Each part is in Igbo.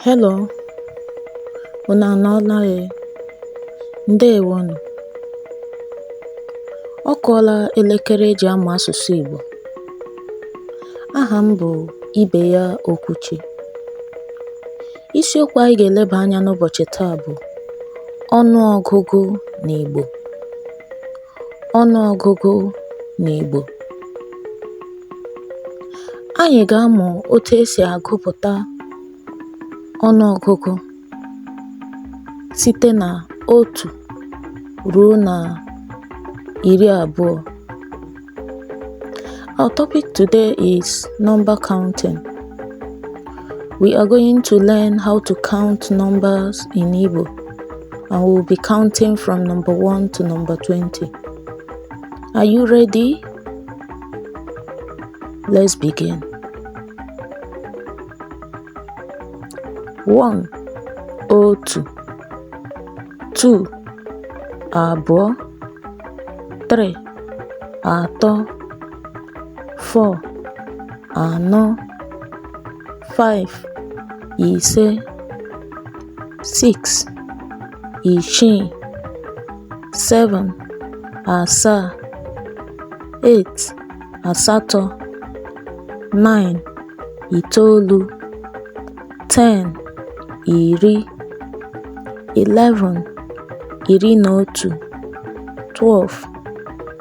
Hello, unu anọọla e? Ndewonu. Ọ kụọla elekere eji amụ asụsụ Igbo. Aha m bụ Ibeya Okwuchi. Isiokwu anyị ga-eleba anya n'ụbọchị taa bụ ọnụọgụgụ n'Igbo. Ọnụọgụgụ n'Igbo. Anyị ga-amụ otu esi agụpụta ọnụọgụgụ site na 1 ruo na 20. Our topic today is number counting. We are going to learn how to count numbers in Igbo, and we will be counting from number 1 to number 20. Are you ready? Let's begin. 1, otu. 2, abụọ. 3, atọ. 4, anọ. 5, ise. 6, isii. 7, asaa. 8, asatọ. 9, itoolu. 10, iri. 11, 11. 12,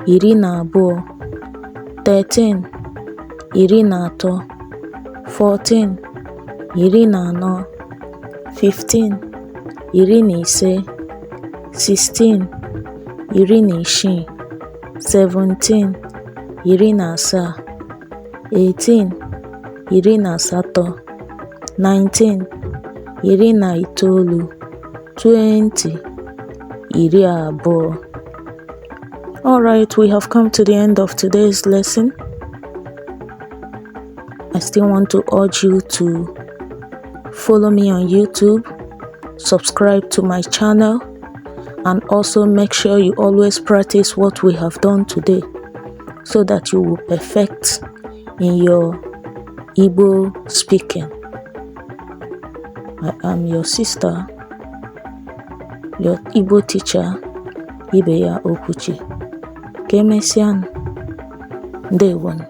12. 13, 13. 14, 14. 15, 15. 16, 16. 17, 17. 18, 18. 19, 19. 20, 20. All right, we have come to the end of today's lesson. I still want to urge you to follow me on YouTube, subscribe to my channel, and also make sure you always practice what we have done today so that you will perfect in your Igbo speaking. I am your sister, your Igbo teacher, Ibeya Okwuchi. Ka emesịanụ. Ndewonu.